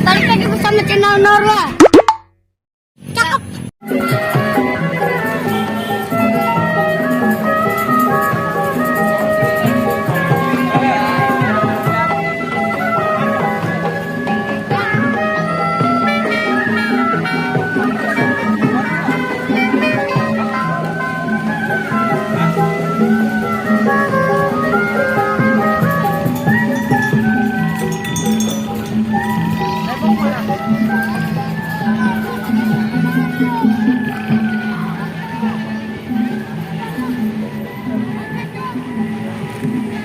Balik lagi bersama channel Norwa. Cakep.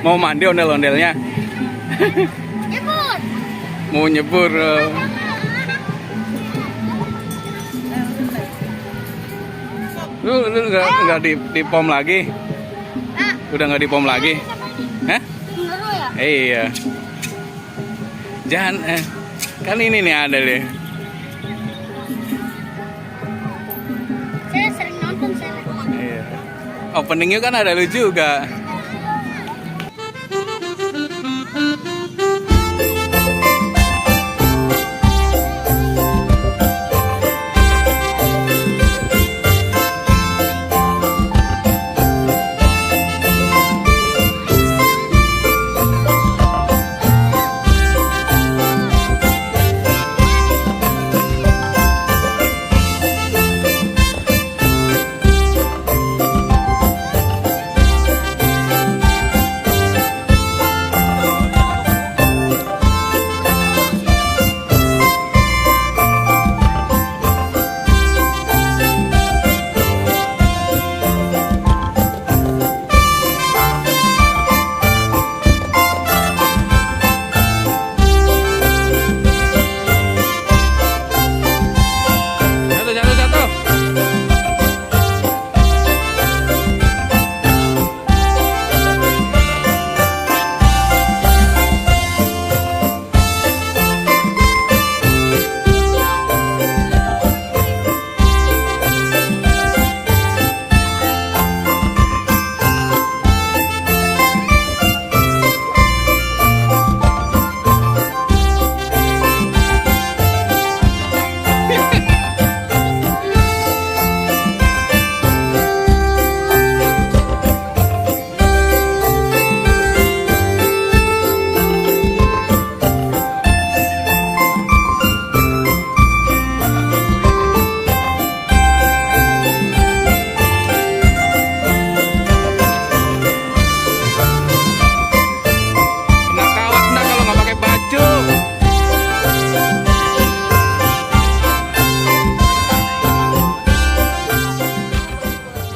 Mau mandi ondel-ondelnya? Nyebur. Mau nyebur. Lu nggak di pom lagi? Udah nggak di pom lagi? Hah? Seru ya? Iya. Jangan kan ini nih ada deh. Saya sering nonton saya. Iya. Openingnya kan ada lu juga.